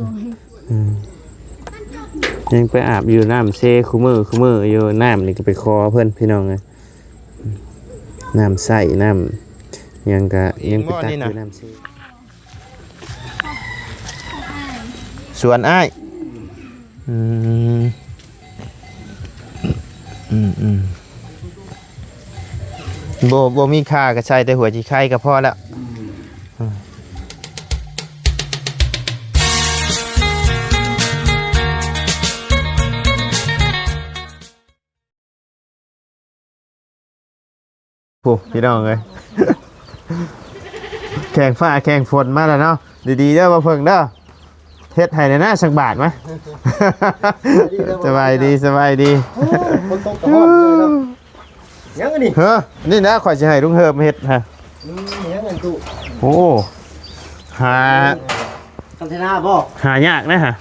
ອືມ ຍັງໄປອາບຢູ່ນ້ຳເຊຄູ່ມື້ ຄູ່ມື້ຢູ່ ນ້ຳນີ້ກໍໄປຂໍເພິ່ນ ພີ່ນ້ອງເອີຍ ນ້ຳໃຊ້ ນ້ຳຫຍັງກະຍັງໄປຕັກຢູ່ນ້ຳເຊ. ສວນອ້າຍ ອືມ ອືມໆ ບໍ່ ບໍ່ມີຄ່າ ກໍໃສ່ແຕ່ຫົວຈີໄຄກໍພໍແລ້ວ. ໂອ້ ພີ່ນ້ອງເອີຍ ແຂ່ງຟ້າແຂ່ງຝົນມາແລ້ວເນາະ. ດີໆເດີ ບໍ່ເພິ່ງເດີ ເຮັດໃຫ້ແດ່ນະ ສັກບາດມາ. ສະບາຍດີ ສະບາຍດີ. ໂອ້ ຝົນຕົກກໍຮ້ອນເນາະ. ຫຍັງອັນນີ້? ເຮີ ນີ້ນະ ຂ້ອຍຊິໃຫ້ລຸງເຮີມເຮັດຮະ. ອືມ ຫຍັງອັນຕູ້? ໂອ້ ຫາ ຄັນເທນາບໍ່? ຫາຍາກນະຮະ.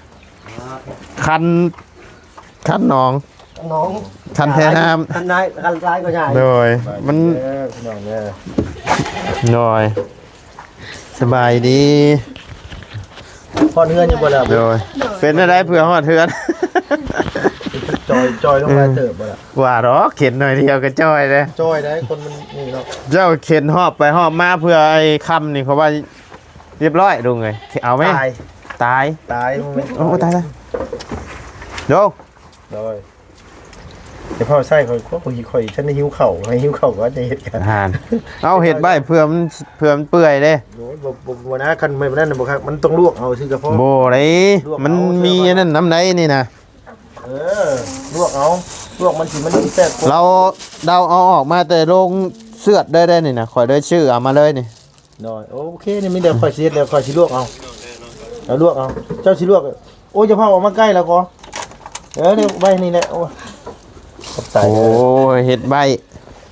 ຄັນ ຄັນໜອງ ໜອງ ຄັນແທນ້ຳ ຄັນນາຍ ຄັນຊາຍກໍໃຫຍ່. ໂດຍ ມັນ ເອີ ພີ່ນ້ອງເດີ ໂດຍ ສະບາຍດີ. ຮອດເຮືອນຢູ່ບໍ່ລະ? ໂດຍ ເປັນແນວໃດເພື່ອຮອດເຮືອນ? ຈ່ອຍ ຈ່ອຍລົງຫຼາຍເຕີບບໍ່ລະ? ວ່າດອກ ເຂັນໜ້ອຍດຽວກໍຈ່ອຍເດ້. ຈ່ອຍໄດ໋ ຄົນມັນນີ້ເນາະ. ເຈົ້າເຂັນຮອບໄປຮອບມາເພື່ອໄອ້ຄຳນີ້ ເຂົາວ່າ ຮຽບຮ້ອຍລຸງເອີຍ ເອົາແມ? ຕາຍ ຕາຍ ຕາຍ. ໂອ້ ຕາຍ ຕາຍ ໂດ ໂດຍ ຢ່າເຝົ້າໃສ່ຂ້ອຍ ຂ້ອຍ ຂ້ອຍ ຂ້ອຍ ຄັນໄດ້ຫິວເຂົ້າ ໃຫ້ຫິວເຂົ້າກໍຈະເຮັດກັນ. ຫັ້ນ ເອົາເຮັດໄວ້ເພື່ອມັນ ເພື່ອມັນເປື່ອຍເດ້. ໂອ້ຍ ບໍ່ ບໍ່ ບໍ່ນະ ຄັນແມ່ນນັ້ນບໍ່ຄັກ ມັນຕ້ອງລວກເອົາຊື່ກະພໍ. ບໍ່ໄດ້ ມັນມີອັນນັ້ນນຳໃດນີ້ນະ. ເອີ ລວກເອົາ ລວກມັນຊິ ມັນຊິແຊບກວ່າ. ລາວ ລາວເອົາອອກມາແຕ່ໂລງເຊືອດໄດ້ ໄດ້ນີ້ນະ ຂ້ອຍໄດ້ຊື້ເອົາມາເລີຍນີ້. ໂດຍ ໂອເຄ ນີ້ມີແຕ່ຂ້ອຍຊິເຮັດແລ້ວ ຂ້ອຍຊິລວກເອົາ ເອົາລວກເອົາ. ເຈົ້າຊິລວກ ໂອ້ຍ ຢ່າພາອອກມາໃກ້ລະກໍ ເອີ ນີ້ໄວ້ນີ້ແຫຼະ. ໂອ້ຍ ຂອບໃຈ. ໂອ້ຍ ເຮັດໄວ້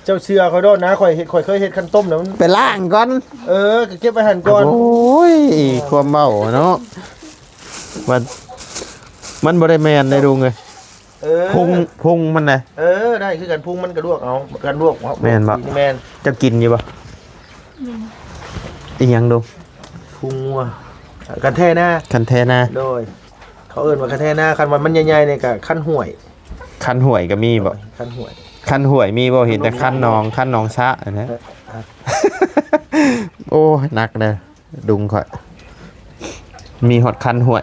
ເຈົ້າເຊື່ອຂ້ອຍໂລດນະ ຂ້ອຍເຮັດ ຂ້ອຍເຄີຍເຮັດຄັນຕົ້ມນະ ມັນ ໄປລ້າງກ່ອນ. ເອີ ກໍເກັບໄວ້ຫັ້ນກ່ອນ. ໂອ້ຍ ຄວາມເວົ້າເນາະ ວ່າມັນບໍ່ໄດ້ແມ່ນເດ້ລຸງເອີຍ. ເອີ ພຸງ ພຸງມັນນະ. ເອີ ໄດ້ຄືກັນ ພຸງມັນກະລວກເອົາ ກັນລວກ. ແມ່ນບໍ່? ແມ່ນ. ເຈົ້າກິນຢູ່ບໍ່? ແມ່ນ. ອີຫຍັງດຸ? ພຸງງົວ ຄັນແທນາ ຄັນແທນາ. ໂດຍ ເຂົາເອີ້ນວ່າຄັນແທນາ ຄັນວ່າມັນໃຫຍ່ໆນີ້ກະຄັນຫ້ວຍ. ຄັນຫ້ວຍກະມີບໍ່? ໂດຍ ຄັນຫ້ວຍ ຄັນຫ້ວຍມີບໍ່? ເຫັນແຕ່ຄັນໜອງ ຄັນໜອງຊະນະ. ເອີ ໂອ້ຍ ໜັກເດີ. ດຸງຂ້ອຍ ມີຮອດຄັນຫ້ວຍ.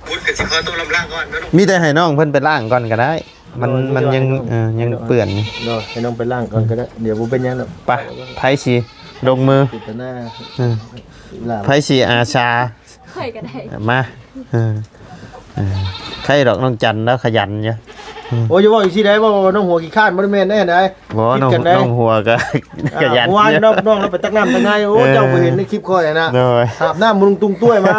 ພຸດກໍຊິຂໍຕົວລຳລາກ່ອນເນາະ ມີແຕ່ໃຫ້ນ້ອງເພິ່ນໄປລ້າງກ່ອນກໍໄດ້ ມັນ ໂດຍ ມັນຍັງ ໂດຍ ເອີ ຍັງເປື້ອນຢູ່. ໂດຍ ໃຫ້ນ້ອງໄປລ້າງກ່ອນກໍໄດ້ ດຽວບໍ່ເປັນຫຍັງດອກ. ໄປ ໃຜຊິລົງມື? ເອີ ໃຜຊິອາສາ? ຂ້ອຍກໍໄດ້ ມາ ເອີ ເອີ ໃຄດອກ ນ້ອງຈັນລາວຂະຫຍັນຢູ່. ໂອ້ຍ ຢ່າເວົ້າຈັ່ງຊີ້ໄດ໋ ເວົ້າວ່ານ້ອງຫົວຂີ້ຄ້ານ ບໍ່ໄດ້ແມ່ນໄດ໋ ອັນໃດ. ບໍ່ ນ້ອງ ນ້ອງຫົວກໍຂະຫຍັນຢູ່. ເມື່ອວານນ້ອງ ນ້ອງລາວໄປຕັກນ້ຳຕັກໃນ ໂອ້ ເອີ ເຈົ້າບໍ່ເຫັນໃນຄລິບຂ້ອຍນະ. ໂດຍ ອາບນ້ຳລຸງຕຸງຕ້ວຍມາ.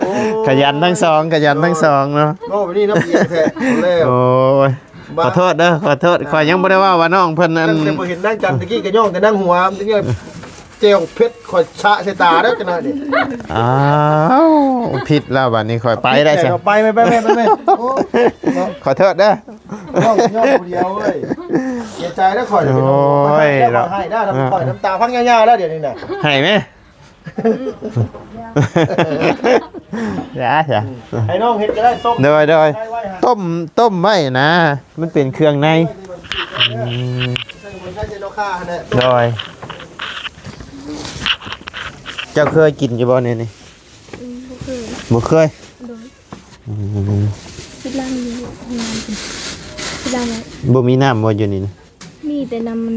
ໂອ້ ຂະຫຍັນທັງສອງ ຂະຫຍັນທັງສອງເນາະ. ເວົ້າແບບນີ້ນະ ໂອ້ຍ ຂໍໂທດເດີ ຂໍໂທດ. ອ່າ ຂ້ອຍຍັງບໍ່ໄດ້ເວົ້າວ່ານ້ອງເພິ່ນນັ້ນ ຕັ້ງແຕ່ບໍ່ເຫັນນາງຈັນຕະກີ້ກໍຍ້ອງແຕ່ນາງຫົວ ມັນຈະແຈ່ວເຜັດ ຂ້ອຍຊະໃສ່ຕາເດີ ຈັກໜ້ອຍນີ້. ອ້າວ ຜິດແລ້ວ ບາດນີ້ຂ້ອຍໄປໄດ້ຊະ. ໄປ ໄປ ໄປ ໄປ ໄປ. ໂອ້ ຂໍໂທດເດີ ຍ້ອງ ຍ້ອງຜູ້ດຽວເວີຍ ເສຍໃຈເດີຂ້ອຍ. ໂອ້ຍ ເນາະ ໃຫ້ເດີ ນ້ຳຕາພັງຍາວໆແລ້ວ ດຽວນີ້ນະ. ໃຫ້ແມ? ຢ່າ ຢ່າ ໃຫ້ນ້ອງເຮັດກໍໄດ້ ຕົ້ມ. ໂດຍ ໂດຍ ໃສ່ໄວ້ຫາ ຕົ້ມ ຕົ້ມໄວ້ນະ ມັນເປັນເຄື່ອງໃນ. ອືມ ໃສ່ຄົນໃຊ້ເຊໂນຄາຫັ້ນແຫຼະ. ໂດຍ ເຈົ້າເຄີຍກິນຢູ່ບໍ່ແນວນີ້? ອືມ ບໍ່ເຄີຍ ບໍ່ເຄີຍ. ໂດຍ ອືມ ຄິດລ້າງຢູ່ ຄິດລ້າງໄວ້. ບໍ່ມີນ້ຳບໍ່ຢູ່ນີ້ນະ? ມີແຕ່ນ້ຳມັນ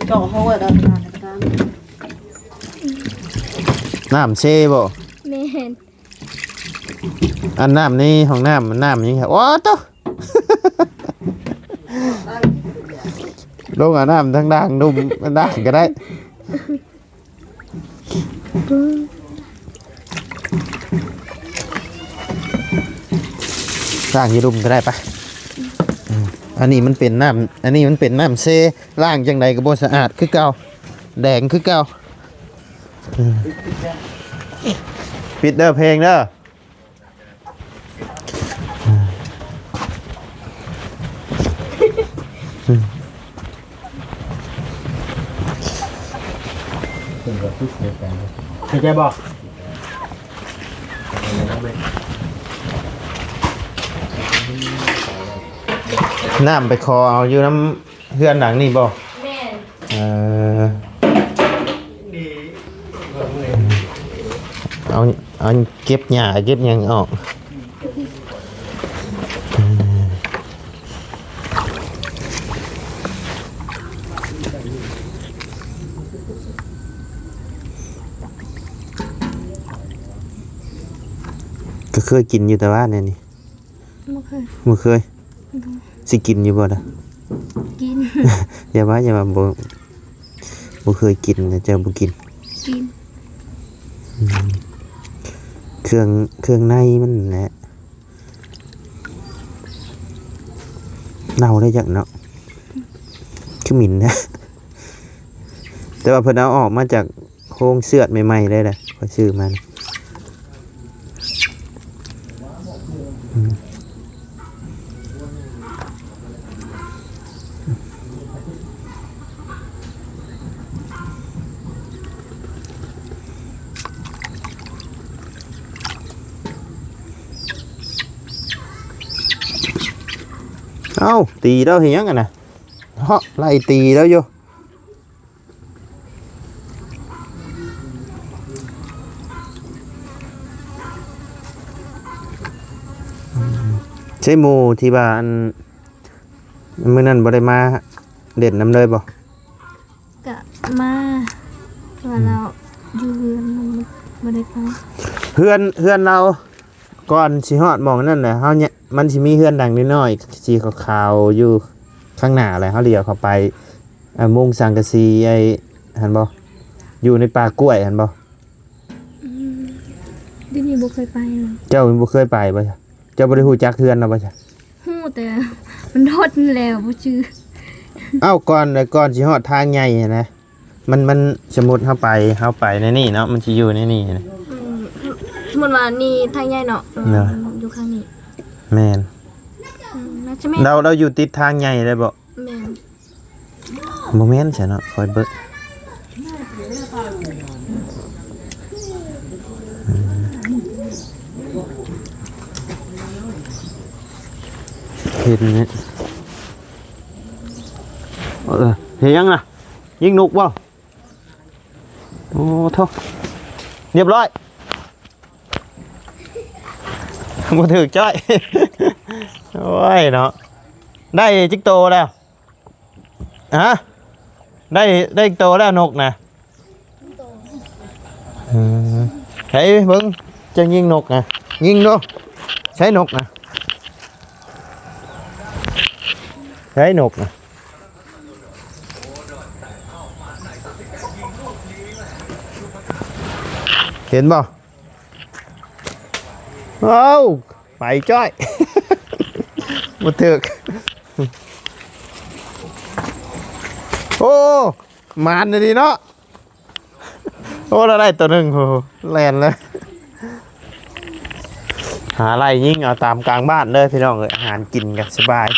ເຈາະເຮົາໄວ້ແລ້ວ ນ້ຳເຊບໍ່? ແມ່ນ. ອັນນ້ຳໃນຫ້ອງນ້ຳ ນ້ຳຫຍັງ? ໂອ້ໂຕ ລົງອາບນ້ຳທາງດ່າງ ນຸ່ມ ດ່າງກໍໄດ້. ລ້າງຢູ່ລຸ່ມກໍໄດ້ປະ. ອືມ ອັນນີ້ມັນເປັນນ້ຳ ອັນນີ້ມັນເປັນນ້ຳເຊ ລ້າງຈັ່ງໃດກໍບໍ່ສະອາດຄືເກົ່າ ແດງຄືເກົ່າ. ອືມ ປິດເດີ ເພງເດີ. ເຫັນໃຈບໍ່? ນ້ຳໄປຂໍເອົາຢູ່ນຳເຮືອນຫຼັງນີ້ບໍ່? ແມ່ນ. ເອີ ເອົາ ເອົາເກັບຫຍ້າເກັບຫຍັງອອກ. ກໍເຄີຍກິນຢູ່ແຕ່ວ່າແນວນີ້. ບໍ່ເຄີຍ. ບໍ່ເຄີຍ? ບໍ່. ຊິກິນຢູ່ບໍ່ລະ? ກິນ. ຢ່າວ່າ ຢ່າວ່າບໍ່ ບໍ່ເຄີຍກິນນະ ເຈົ້າບໍ່ກິນ. ກິນ. ອືມ ເຄື່ອງ ເຄື່ອງໃນມັນແຫຼະ ເນົ່າໄດ້ຈັກເນາະ ຄືໝິ່ນນະ ແຕ່ວ່າເພິ່ນເອົາອອກມາຈາກ ໂຮງເຊືອດໃໝ່ໆເລີຍແຫຼະ ຂ້ອຍຊື້ມານີ້. ເອົ້າ ຕີລາວເຮັດຫຍັງຫັ້ນນະ? ເນາະ ໄລ່ຕີລາວຢູ່. ໃຊ່ໝູ່ທີ່ວ່າ ອັນ ມື້ນັ້ນບໍ່ໄດ້ມາຫຼິ້ນນຳເລີຍບໍ່? ກະມາ ແຕ່ວ່າ ອືມ ລາວຢູ່ເຮືອນ ບໍ່ໄດ້ໄປ. ເຮືອນ ເຮືອນລາວ ກ່ອນຊິຮອດໝ່ອງນັ້ນແຫຼະ ເຮົາ ມັນຊິມີເຮືອນຫຼັງນ້ອຍໆ ສີຂາວໆ ຢູ່ຂ້າງໜ້າແຫຼະ ເຮົາຫຼຽວເຂົ້າໄປ ອ່າ ມຸງສັງກະສີ ໄອ້ ຫັ້ນບໍ່? ຢູ່ໃນປ່າກ້ວຍຫັ້ນບໍ່? ອືມ ດຽວນີ້ບໍ່ເຄີຍໄປ. ເຈົ້າບໍ່ເຄີຍໄປບໍ່? ເຈົ້າບໍ່ໄດ້ຮູ້ຈັກເຮືອນລາວບໍ່? ຮູ້ແຕ່ມັນດົນແລ້ວ ບໍ່ຈື່. ເອົ້າ ກ່ອນ ກ່ອນຊິຮອດທາງໃຫຍ່ຫັ້ນນະ ມັນ ມັນ ສົມມຸດເຮົາໄປ ເຮົາໄປໃນນີ້ເນາະ ມັນຊິຢູ່ໃນນີ້ນະ. ອືມ ສົມມຸດວ່ານີ້ທາງໃຫຍ່ເນາະ ເອີ ເນາະ ຢູ່ຂ້າງນີ້. ແມ່ນ. ອືມ ໜ້າຈະແມ່ນ. ລາວ ລາວຢູ່ຕິດທາງໃຫຍ່ໄດ້ບໍ່? ແມ່ນ. ບໍ່ແມ່ນຊະເນາະ ຂ້ອຍເບິ່ງ ເຫັນນີ້ ເອີ ເຮັດຫຍັງນະ? ຍິງນົກບໍ່? ໂອ້ໂທ້ ຮຽບຮ້ອຍ ບໍ່ຖືກຈ້ອຍ ໂອ້ຍເນາະ ໄດ້ຈັກໂຕແລ້ວ? ຮະ ໄດ້ ໄດ້ໂຕແລ້ວນົກນະ? ເອີ ໃຫ້ເບິ່ງ ເຈົ້າຍິງນົກນະ ຍິງດູ ໃຊ້ນົກນະ ໃຊ້ນົກນະ ເຫັນບໍ່? ເອົ້າ ໄປຈ້ອຍ ບໍ່ຖືກ ໂອ້ ໝານດີເນາະ ໂອ້ ລະໄດ້ໂຕໜຶ່ງ ໂອ້ ແລ່ນເລີຍ ຫາໄລ່ຍິງເອົາຕາມກາງບ້ານເດີພີ່ນ້ອງເອີຍ ອາຫານກິນກະສະບາຍ.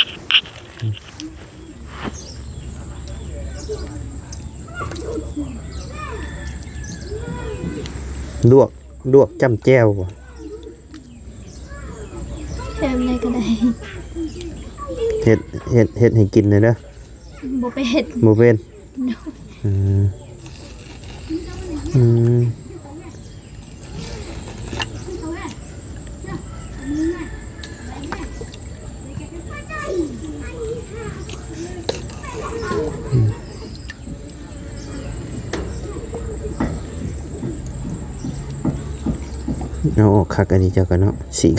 ລວກ ລວກຈ້ຳແຈ່ວບໍ່? ແບບໃດກໍໄດ້ ເຮັດ ເຮັດ ເຮັດໃຫ້ກິນແດ່ເດີ. ບໍ່ເປັນ ບໍ່ເປັນ ໂດຍ ອືມ ອືມ. ເອົາອອກຄັກອັນນີ້ເຈົ້າກໍເນາະ ສີ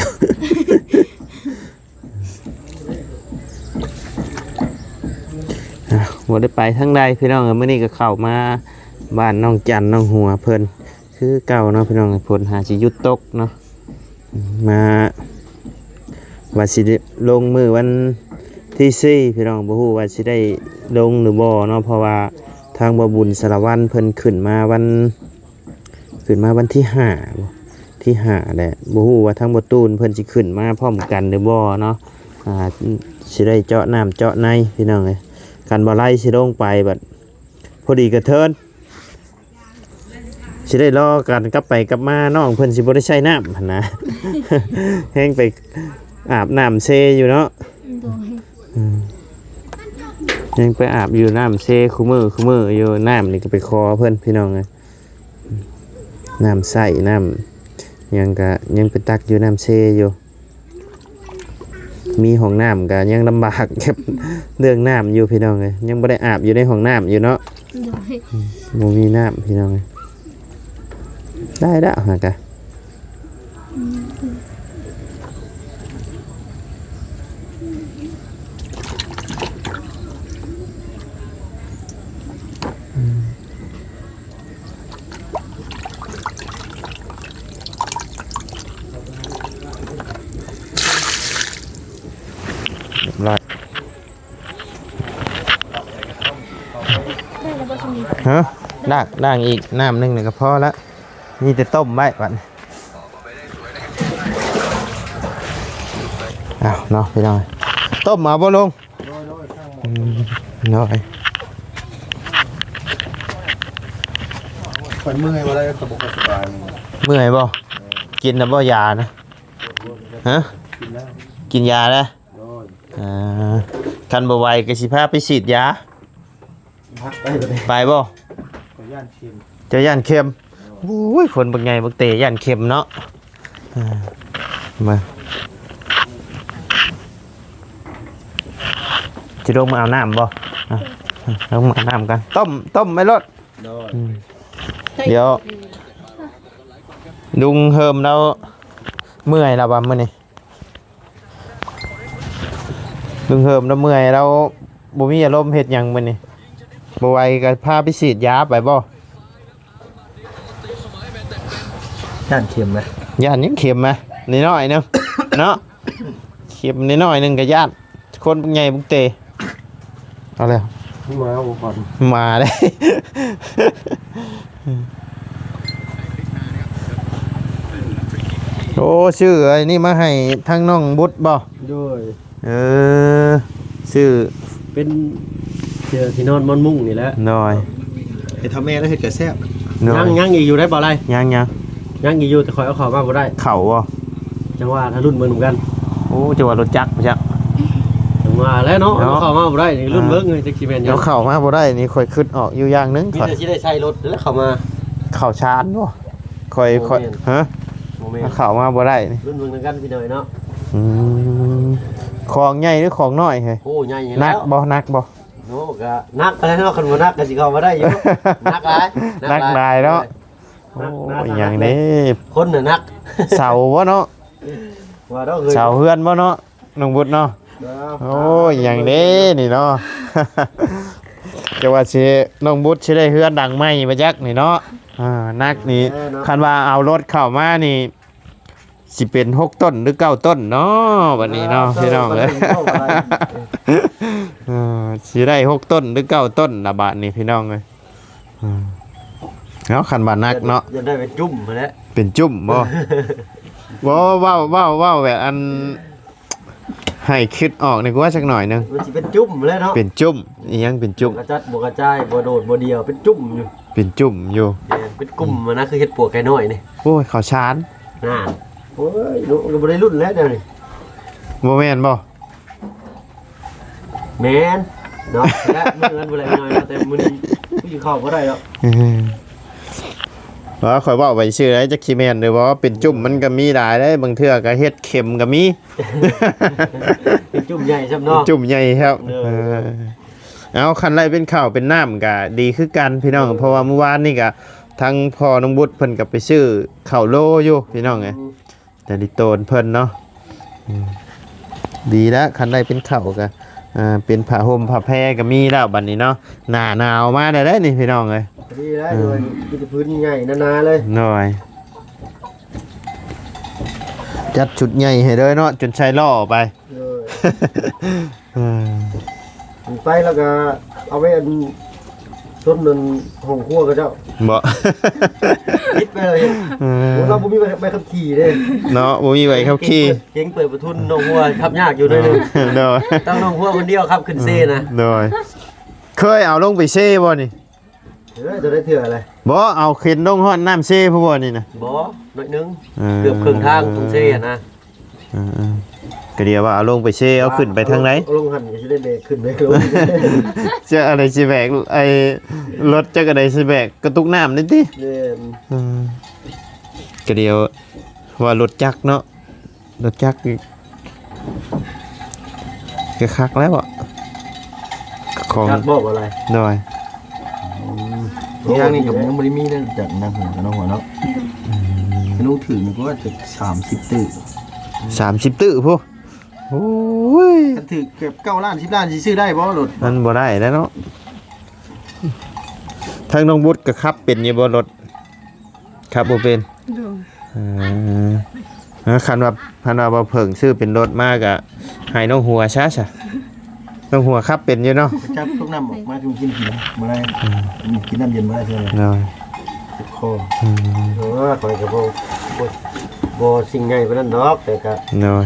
ອ່າ ບໍ່ໄດ້ໄປທາງໃດພີ່ນ້ອງເອີຍ ມື້ນີ້ກໍເຂົ້າມາບ້ານນ້ອງຈັນ ນ້ອງຫົວເພິ່ນຄືເກົ່າເນາະພີ່ນ້ອງເອີຍ ຝົນຫາຊິຢຸດຕົກເນາະ ມາວ່າຊິໄດ້ລົງມື້ວັນທີສີ່ ພີ່ນ້ອງ ບໍ່ຮູ້ວ່າຊິໄດ້ລົງຫຼືບໍ່ເນາະ ເພາະວ່າທາງບ່າວບຸນສາລະວັນເພິ່ນຂຶ້ນມາວັນ ຂຶ້ນມາວັນທີຫ້າບໍ່ ທີຫ້າແຫຼະ ບໍ່ຮູ້ວ່າທາງບໍ່ຕູນເພິ່ນຊິຂຶ້ນມາພ້ອມກັນຫຼືບໍ່ເນາະ ອ່າ ຊິໄດ້ເຈາະນ້ຳເຈາະໃນພີ່ນ້ອງເອີຍ ຄັນບໍ່ໄລ່ຊິລົງໄປບັດ ພໍດີກະເທີນ ຊິໄດ້ລໍກັນກັບໄປກັບມາ ນ້ອງເພິ່ນຊິບໍ່ໄດ້ໃຊ້ນ້ຳຫັ້ນນະ ແຮງໄປອາບນ້ຳເຊຢູ່ເນາະ. ໂດຍ ອືມ ຍັງໄປອາບຢູ່ນ້ຳເຊຄູ່ມື້ຄູ່ມື້ຢູ່ ນ້ຳນີ້ກໍໄປຂໍເພິ່ນພີ່ນ້ອງເອີຍ ນ້ຳໃຊ້ນ້ຳຫຍັງກະຍັງໄປຕັກຢູ່ນ້ຳເຊຢູ່. ມີຫ້ອງນ້ຳກໍຍັງລຳບາກກັບເລື່ອງນ້ຳຢູ່ພີ່ນ້ອງເອີຍ ຍັງບໍ່ໄດ້ອາບຢູ່ໃນຫ້ອງນ້ຳຢູ່ເນາະ. ໂດຍ ອືມ ບໍ່ມີນ້ຳພີ່ນ້ອງເອີຍ ໄດ້ແລ້ວຫາກະ ອືມ. ຮະ ລ້າງ ລ້າງອີກນ້ຳໜຶ່ງນີ້ກໍພໍລະ ມີແຕ່ຕົ້ມໄວ້ບັດນີ້. ອ້າວເນາະພີ່ນ້ອງ ຕົ້ມເອົາບໍ່ລຸງ? ໂດຍ ໂດຍ ຊ່າງໝໍ້ ອືມ ໂດຍ ຂ້ອຍເມື່ອຍບໍ່ໄດ້ ຂ້ອຍບໍ່ຄ່ອຍສະບາຍ. ເມື່ອຍບໍ່? ເອີ ກິນແລ້ວບໍ່ຢານະ? ຮະ ກິນແລ້ວ ກິນຢາແລ້ວ? ໂດຍ ອ່າ ຄັນບໍ່ໄຫວກໍຊິພາໄປສີດຢາ. ໄປບໍ່? ຂ້ອຍຢ້ານເຂັມ ເຈົ້າຢ້ານເຂັມ? ໂອ້ຍ ຄົນບັກໃຫຍ່ບັກເຕຢ້ານເຂັມເນາະ. ອ່າ ມາ ຊິລົງມາເອົານ້ຳບໍ່? ອ່າ ລົງມາເອົານ້ຳກັນ ຕົ້ມ ຕົ້ມໄວ້ໂລດ. ໂດຍ ອືມ ດຽວລຸງເຮີມລາວເມື່ອຍແລ້ວວ່າມື້ນີ້ ລຸງເຮີມລາວເມື່ອຍ ລາວບໍ່ມີອາລົມເຮັດຫຍັງມື້ນີ້ ບໍ່ໄຫວກໍພາໄປສີດຢາໄປບໍ່? ຢ້ານເຂັມນະ ຢ້ານຫຍັງເຂັມນະ ນ້ອຍໆໜຶ່ງເນາະ ເຂັມນ້ອຍໆໜຶ່ງກໍຢ້ານ ຄົນບັກໃຫຍ່ບັກເຕ ເອົາແລ້ວ ມາບໍ່ກ່ອນ ມາເດ້. ໂອ້ ຊື້ໄອ້ນີ້ມາໃຫ້ທາງນ້ອງບຸດບໍ່? ໂດຍ ເອີ ຊື້ ເປັນເສື້ອທີ່ນອນໝອນມຸ້ງນີ້ແຫຼະ. ໂດຍ ເຮັດເທົ່າແມ່ແລ້ວເຮັດກໍແຊບ. ໂດຍ ຍັງ ຍັງອີກຢູ່ໄດ໋ບໍ່ໄລ? ຍັງໆ ຍັງອີກຢູ່ ແຕ່ຂ້ອຍເອົາເຂົ້າມາບໍ່ໄດ້. ເຂົ້າບໍ່? ຈັ່ງວ່າຖ້າລຸ້ນເບິ່ງນຳກັນ. ໂອ້ ຈັ່ງວ່າລົດຈັກບໍ່ຈັກ ຈັ່ງວ່າແຫຼະເນາະ ເນາະ ເອົາເຂົ້າມາບໍ່ໄດ້ນີ້ ລຸ້ນເບິ່ງເອີຍ ຈັກຊິແມ່ນຫຍັງ. ເອົາເຂົ້າມາບໍ່ໄດ້ນີ້ ຂ້ອຍຄິດອອກຢູ່ຢ່າງໜຶ່ງ ມີແຕ່ຊິໄດ້ໃສ່ລົດແລ້ວເຂົ້າມາ. ເຂົ້າສານບໍ່? ຂ້ອຍ ບໍ່ແມ່ນ ຂ້ອຍ ຮະ? ບໍ່ແມ່ນ ເອົາເຂົ້າມາບໍ່ໄດ້ນີ້ ລຸ້ນເບິ່ງນຳກັນພີ່ນ້ອງເນາະ. ອືມ ຂອງໃຫຍ່ຫຼືຂອງນ້ອຍເຮີ້ຍ? ໂອ້ ໃຫຍ່ຢູ່ແລ້ວ. ໜັກບໍ່? ໜັກບໍ່? ໂອ້ ກໍໜັກແລ້ວເນາະ ຄັນບໍ່ໜັກກໍຊິເຂົ້າມາໄດ້ຢູ່. ໜັກຫຼາຍ ໜັກຫຼາຍເນາະ. ໂອ້ຍ ອີຫຍັງເດ້ ຄົນໜັກ ເສົາບໍ່ເນາະ? ວ່າດອກເຮີ້ຍ ເສົາເຮືອນບໍ່ເນາະ ນ້ອງບຸດເນາະ? ໂອ້ຍ ອີຫຍັງເດ້ນີ້ເນາະ. ຈະວ່າຊິ ນ້ອງບຸດຊິໄດ້ເຮືອນຫຼັງໃໝ່ບໍ່ຈັກນີ້ເນາະ. ອ່າ ໜັກນີ້ ເອີເນາະ ຄັນວ່າເອົາລົດເຂົ້າມານີ້ ຊິເປັນຫົກຕົນຫຼືເກົ້າຕົນເນາະ ບັດນີ້ເນາະ ອ່າ ພີ່ນ້ອງເອີຍ. ເອີ ຊິໄດ້ຫົກຕົນຫຼືເກົ້າຕົນລະບາດນີ້ ພີ່ນ້ອງເອີຍ. ເອີ ເນາະ ຄັນວ່າໜັກເນາະ ຢາກໄດ້ເປັນຈຸ້ມຫັ້ນແຫຼະ. ເປັນຈຸ້ມບໍ່? ບໍ່ ເວົ້າ ເວົ້າ ເວົ້າແບບອັນ ໃຫ້ຄິດອອກນີ້ກວ່າຈັກໜ້ອຍໜຶ່ງ ມັນຊິເປັນຈຸ້ມແຫຼະເນາະ. ເປັນຈຸ້ມ ອີຫຍັງເປັນຈຸ້ມ? ບໍ່ກະຈັດ ບໍ່ກະຈາຍ ບໍ່ໂດດ ບໍ່ດ່ຽວ ເປັນຈຸ້ມຢູ່. ເປັນຈຸ້ມຢູ່ ແມ່ນ ເປັນກຸ່ມຫັ້ນນະ ຄືເຮັດປົວໄກ່ນ້ອຍນີ້. ໂອ້ຍ ເຂົ້າສານ ນັ້ນ. ໂອ້ຍ ເນາະ ກໍບໍ່ໄດ້ລຸ້ນແລ້ວແນວນີ້. ບໍ່ແມ່ນບໍ່? ແມ່ນເນາະ ແລະມື້ນັ້ນບໍ່ໄດ້ໜ້ອຍເນາະ ແຕ່ມື້ນີ້ຄືຊິເຂົ້າບໍ່ໄດ້ດອກ. ເອີ ວ່າຂ້ອຍເວົ້າໄປຊື່ໃດ ຈັກຊິແມ່ນຫຼືບໍ່. ເປັນຈຸ້ມມັນກໍມີຫຼາຍເດ້ ບາງເທື່ອກໍເຮັດເຂັມກໍມີ. ເປັນຈຸ້ມໃຫຍ່ຊ້ຳເນາະ ເປັນຈຸ້ມໃຫຍ່ແທ້. ເອີ ເອີ ເອົາ ຄັນໄດ້ເປັນເຂົ້າເປັນນ້ຳກໍດີຄືກັນພີ່ນ້ອງ. ເອີ ເພາະວ່າມື້ວານນີ້ກໍທາງພໍ່ນ້ອງບຸດເພິ່ນກໍໄປຊື້ເຂົ້າໂລຢູ່ພີ່ນ້ອງເອີຍ. ອືມ ແຕ່ລິໂຕນເພິ່ນເນາະ. ອືມ ດີແລ້ວ ຄັນໄດ້ເປັນເຂົ້າກໍ ອ່າ ເປັນຜ້າຫົ່ມຜ້າແພກໍມີແລ້ວບັດນີ້ເນາະ. ໜ້າໜາວມາແລ້ວເດ້ນີ້ພີ່ນ້ອງເອີຍ. ດີແລ້ວ ເອີ ໂດຍ ມີແຕ່ພື້ນໃຫຍ່ໜາໆເລີຍ. ໂດຍ ຈັດຊຸດໃຫຍ່ໃຫ້ເລີຍເນາະ ຈົນໃສ່ລໍ້ໄປ. ໂດຍ ເອີ ໄປແລ້ວກໍເອົາໄວ້ອັນ ຊົນນັ້ນຫ້ອງຄົວເຂົາເຈົ້າ. ບໍ່ ຜິດໄປເລີຍ. ເອີ ໂອ້ ເຮົາບໍ່ມີໃບ ໃບຂັບຂີ່ເດ້ເນາະ ບໍ່ມີໃບຂັບຂີ່. ເກັ່ງເປີດປະທຸນນ້ອງຫົວຂັບຍາກຢູ່ໜ້ອຍໜຶ່ງ. ໂດຍ ຕ້ອງນ້ອງຫົວຄົນດຽວຂັບຂຶ້ນເຊນະ. ໂດຍ ເຄີຍເອົາລົງໄປເຊບໍ່ນີ້? ເອີ ຈະໄດ້ເທື່ອແຫຼະ. ບໍ່ ເອົາເຂັນລົງຮອດນ້ຳເຊພຸ້ນບໍ່ນີ້ນະ? ບໍ່ ໜ້ອຍໜຶ່ງ ເອີ ເກືອບເຄິ່ງທາງຕົງເຊຫັ້ນນະ. ເອີໆ ກະດຽວວ່າເອົາລົງໄປເຊ ເອົາຂຶ້ນໄປທາງໃດ? ເອົາລົງຫັ້ນກະຊິໄດ້ແບກຂຶ້ນແບກລົງ ຈະອັນໃດຊິແບກ ໄອ້ລົດຈັກອັນໃດຊິແບກ ກະຕຸກນ້ຳນີ້ຕິ? ແມ່ນ ເອີ ກະດຽວວ່າລົດຈັກເນາະ. ລົດຈັກອີກ ກະຄັກແລ້ວອະ ຂອງ ຈັກບໍ່ບໍ່ໄດ້ ໂດຍ ອືມ ທາງນີ້ກະຍັງບໍ່ໄດ້ມີເດ້ ຈັກນຳຫົວກັບນ້ອງຫົວເນາະ. ອືມ ຄັນລົງຖືກນີ້ກະວ່າຈະສາມສິບຕື້ ສາມສິບຕື້ພຸ້ນ. ໂອ້ຍ ຄັນຖືກແບບເກົ້າລ້ານ ສິບລ້ານ ຊິຊື້ໄດ້ບໍ່ລົດ? ມັນບໍ່ໄດ້ແລ້ວເນາະ. ທາງນ້ອງບຸດກະຂັບເປັນຢູ່ບໍ່ລົດ? ຂັບບໍ່ເປັນ ໂດຍ ເອີ ເອີ ຄັນວ່າ ຄັນວ່າບໍ່ເຜິ້ງຊື້ເປັນລົດມາກະໃຫ້ນ້ອງຫົວຊະ ຊະ ນ້ອງຫົວຂັບເປັນຢູ່ເນາະ. ຈັບຕົກນ້ຳອອກມາກິນ ກິນບໍ່ໄດ້ ອືມ ກິນນ້ຳເຢັນບໍ່ໄດ້ເທື່ອ ໂດຍ ເຈັບຄໍ ອືມ ເອີ ຂ້ອຍກະບໍ່ ບໍ່ ບໍ່ສິ່ງໃຫຍ່ປານນັ້ນດອກ ແຕ່ກະ ໂດຍ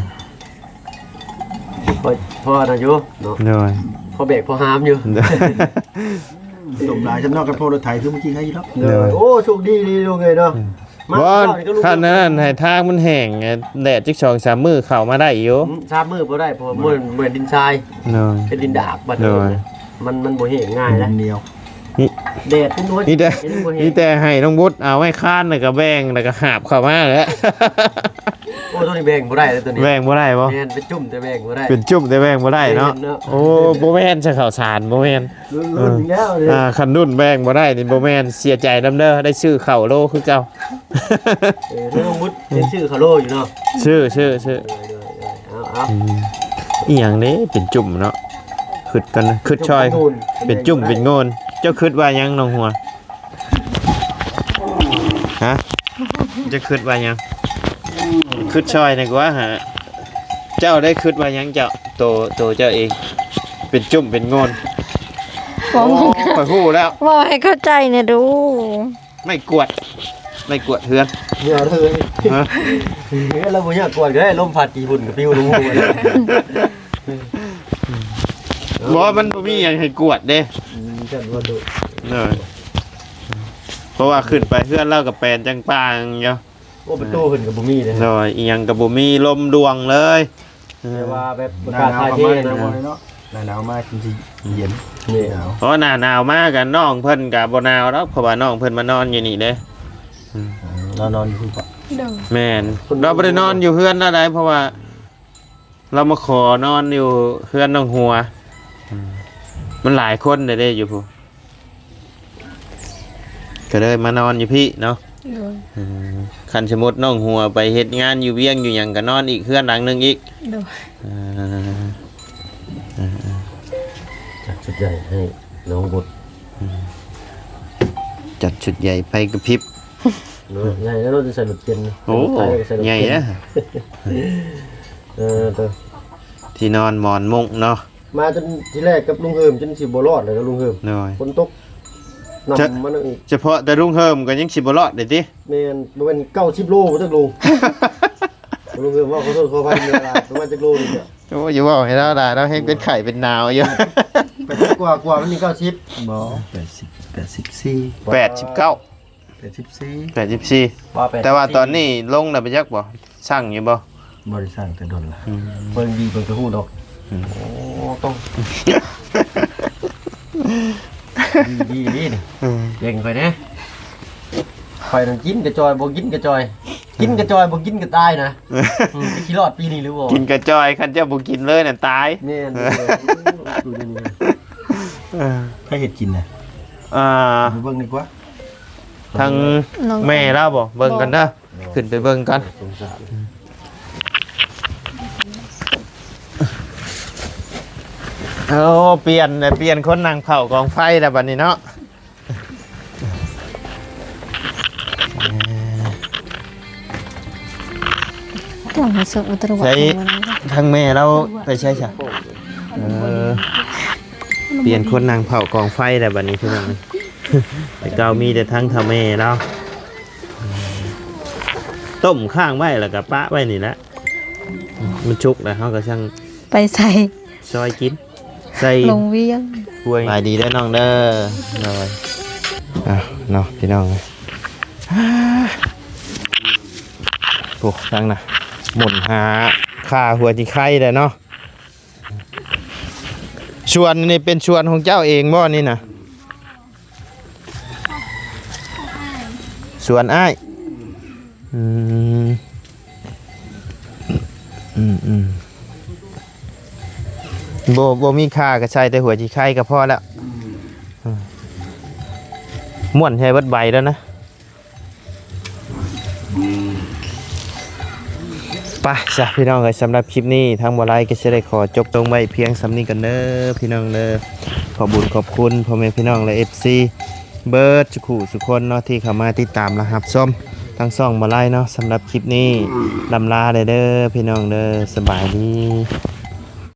ພໍ ພໍໄດ້ຢູ່ເນາະ ໂດຍ ພໍແບກພໍຫາມຢູ່ ໂດຍ ສົມຫຼາຍຊັ້ນເນາະ ກັນພໍລົດໄຖຄືມື້ກີ້ໃຄຢູ່ດອກ ໂດຍ ໂອ້ ໂຊກດີອີ່ຫຼີລູກເອີຍເນາະ ອືມ ມາ ບໍ່ ເຊົ້ານີ້ກະລູກ ຄັນນັ້ນໃຫ້ທາງມັນແຫ້ງ ແດດຈັກສອງສາມມື້ເຂົ້າມາໄດ້ຢູ່ ອືມ ສາມມື້ບໍ່ໄດ້ ເພາະວ່າມັນ ມັນດິນຊາຍ ໂດຍ ເປັນດິນດາກບັດ ໂດຍ ມັນ ມັນບໍ່ແຫ້ງງ່າຍນະ ດິນໜຽວ ນີ້ ແດດເປັນຫົວ ມີແຕ່ ມັນບໍ່ແຫ້ງ ມີແຕ່ໃຫ້ນ້ອງບຸດເອົາໄມ້ຄານ ແລ້ວກະແບ່ງ ແລ້ວກະຫາບເຂົ້າມາແຫຼະ. ໂອ້ ໂຕນີ້ແບ່ງບໍ່ໄດ້ເລີຍ ໂຕນີ້ແບ່ງບໍ່ໄດ້ບໍ່? ແມ່ນ ເປັນຈຸ້ມແຕ່ແບ່ງບໍ່ໄດ້ ເປັນຈຸ້ມແຕ່ແບ່ງບໍ່ໄດ້ເນາະ ແມ່ນເນາະ. ໂອ້ ບໍ່ແມ່ນຊະ ເຂົ້າສານບໍ່ແມ່ນ ລຸ້ນ ລຸ້ນອີກແລ້ວເດ້ ອ່າ ຄັນລຸ້ນແບ່ງບໍ່ໄດ້ນີ້ບໍ່ແມ່ນ ເສຍໃຈນຳເດີ ໄດ້ຊື້ເຂົ້າໂລຄືເກົ່າ. ເອີ ນ້ອງບຸດຍັງຊື້ເຂົ້າໂລຢູ່ເນາະ ຊື້ ຊື້ ຊື້ ເອີ ເອີ ເອີ ເອົາ ເອົາ ອືມ ອີ່ຫຍັງເດ້ ເປັນຈຸ້ມເນາະ ຄຶດກັນ ຄຶດຊ່ອຍ ເປັນຈຸ້ມເປັນໂງນ ເຈົ້າຄຶດວ່າຫຍັງນ້ອງຫົວ? ຮະ ຈະຄຶດວ່າຫຍັງ? ຄຶດຊ່ອຍນີ້ກວ່າຫາ ເຈົ້າໄດ້ຄຶດວ່າຫຍັງເຈົ້າ? ໂຕ ໂຕເຈົ້າເອງ ເປັນຈຸ້ມເປັນໂງນ ໂອ້ ຂ້ອຍຮູ້ແລ້ວ ເວົ້າໃຫ້ເຂົ້າໃຈແດ່ດູ ໄມ້ກວາດ ໄມ້ກວາດເຮືອນ ເຮືອນເລີຍ ຮະ ເຮືອນລະບໍ່ຢາກກວາດກະໄດ້ ລົມພັດຂີ້ຝຸ່ນກະປິວລົງຫົວ. ບໍ່ ມັນບໍ່ມີຫຍັງໃຫ້ກວາດເດ້ ອືມ ຊັ້ນວ່າດຸ ເອີ ເພາະວ່າຂຶ້ນໄປເຮືອນລາວກະແປນຈັງປາງຢູ່ ໂອ້ ປະຕູເພິ່ນກະບໍ່ມີເດ້ ໂດຍ ອີ່ຫຍັງກະບໍ່ມີ ລົມດ່ວງເລີຍ ເອີ ແຕ່ວ່າແບບອາກາດຖ່າຍເທນະ ໜາວເຂົ້າມາ ໜາວເຂົ້າມາເນາະ ໜາວໜາວມາຈັ່ງຊິເຢັນ ນີ້ ໜາວ ເພາະວ່າໜ້າໜາວມາກະນ້ອງເພິ່ນກະບໍ່ໜາວດອກ ເພາະວ່ານ້ອງເພິ່ນມານອນຢູ່ນີ້ເດ້ ອືມ ລາວນອນຢູ່ພຸ້ນປະ ໂດຍ ແມ່ນ ລາວບໍ່ໄດ້ນອນຢູ່ເຮືອນລາວໃດ ເພາະວ່າ ລາວມາຂໍນອນຢູ່ເຮືອນນ້ອງຫົວ ອືມ ມັນຫຼາຍຄົນເດ້ ເດ້ຢູ່ພຸ້ນ ກະເລີຍມານອນຢູ່ພີ້ເນາະ ໂດຍ ເອີ ຄັນສົມມຸດນ້ອງຫົວໄປເຮັດງານຢູ່ວຽງຢູ່ຫຍັງກະນອນອີກເຮືອນຫຼັງໜຶ່ງອີກ ໂດຍ ເອີ ເອີ ເອີ ຈັດຊຸດໃຫຍ່ໃຫ້ນ້ອງບຸດ ອືມ ຈັດຊຸດໃຫຍ່ໄຟກະພິບ ເນາະ ໃຫຍ່ແລ້ວເນາະ ຈະໃສ່ລົດເຂັນ ໂອ້ ໃຫຍ່ນະ ເອີ ໂຕ ທີ່ນອນໝອນມຸ້ງເນາະ ມາຈົນທີແລກກັບລຸງເຮີມຈົນຊິບໍ່ລອດແລ້ວນະລຸງເຮີມ ໂດຍ ຝົນຕົກນຳມານຳອີກ ສະເພາະແຕ່ລຸງເຮີມກະຍັງຊິບໍ່ລອດເດ້ຕິ ແມ່ນ ບໍ່ແມ່ນເກົ້າສິບໂລບໍ່ຈັກລຸງ ລຸງເຮີມເວົ້າຂໍໂທດຂໍອະໄພເວລາປະມານຈັກໂລນີ້ ໂອ້ ຢ່າເວົ້າໃຫ້ລາວຫຼາຍ ລາວແຮງເປັນໄຂ້ເປັນໜາວຢູ່ ແປດສິບກວ່າ ກວ່າມັນນີ້ເກົ້າສິບ ບໍ່ ແປດສິບ ແປດສິບສີ່ ແປດສິບເກົ້າ ແປດສິບສີ່ ແປດສິບສີ່ ວ່າແປດສິບສີ່ ແຕ່ວ່າຕອນນີ້ລົງແລ້ວບໍ່ຈັກບໍ່ ຊັ່ງຢູ່ບໍ່? ບໍ່ໄດ້ຊັ່ງແຕ່ດົນລະ ອືມ ເບິ່ງດີເບິ່ງກະຮູ້ດອກ ອືມ ໂອ້ ຕ້ອງ ດີໆ ນີ້ ອືມ ເກັ່ງຂ້ອຍແດ່ ຂ້ອຍນັ້ນກິນກະຈ່ອຍ ບໍ່ກິນກະຈ່ອຍ ກິນກະຈ່ອຍ ບໍ່ກິນກະຕາຍນະ ອືມ ຊິລອດປີນີ້ຫຼືບໍ່? ກິນກະຈ່ອຍ ຄັນເຈົ້າບໍ່ກິນເລີຍນັ້ນຕາຍ ແມ່ນ ເອີ ໃຜເຮັດກິນນະ? ອ່າ ໄປເບິ່ງດີກວ່າ ທາງແມ່ລາວບໍ່? ເບິ່ງກັນເດີ ຂຶ້ນໄປເບິ່ງກ່ອນ ສົງສານ ເອົາ ປ່ຽນ ປ່ຽນຄົນນັ່ງເຝົ້າກອງໄຟແລ້ວບັດນີ້ເນາະ ຕ້ອງໃຫ້ສຸກ ໃສ ທາງແມ່ລາວໄປໃສຊະ? ເອີ ປ່ຽນຄົນນັ່ງເຝົ້າກອງໄຟແລ້ວບັດນີ້ພີ່ນ້ອງ ແຕ່ເກົ່າມີແຕ່ທາງເຖົ້າແມ່ລາວ ຕົ້ມຄ້າງໄວ້ແລ້ວກະປະໄວ້ນີ້ແຫຼະ ມັນສຸກແລ້ວເຮົາກະຈັ່ງໄປໃສ່ ຊອຍກິນ ໃສ່ລົງວຽງ ສະບາຍດີເດີນ້ອງເດີ ໂດຍ ອ່ະເນາະພີ່ນ້ອງ ໂອ້ທາງນະ ໝຸນຫາຄ່າຫົວຈີໄຄແຫຼະເນາະ. ສວນນີ້ເປັນສວນຂອງເຈົ້າເອງບໍ່ນີ້ນະ? ສວນອ້າຍ ອືມ ອືມໆ ບໍ່ ບໍ່ມີຄ່າກໍໃສ່ແຕ່ຫົວຈີໄຄກໍພໍແລ້ວ. ມ່ວນໃສ່ເບິດໃບແລ້ວນະ. ໄປຊະພີ່ນ້ອງເອີຍ ສຳລັບຄລິບນີ້ທາງບໍ່ໄລກໍຊິໄດ້ຂໍຈົບລົງໄວ້ພຽງສ່ຳນີ້ກ່ອນເດີພີ່ນ້ອງເດີ. ຂອບບຸນຂອບຄຸນພໍ່ແມ່ພີ່ນ້ອງ ແລະ ເອັຟຊີ ເບິດສູ່ຄູ່ສູ່ຄົນເນາະ ທີ່ເຂົ້າມາຕິດຕາມ ແລະ ຮັບຊົມທາງຊ່ອງບໍ່ໄລເນາະ. ສຳລັບຄລິບນີ້ລຳລາເດີພີ່ນ້ອງເດີ ສະບາຍດີ.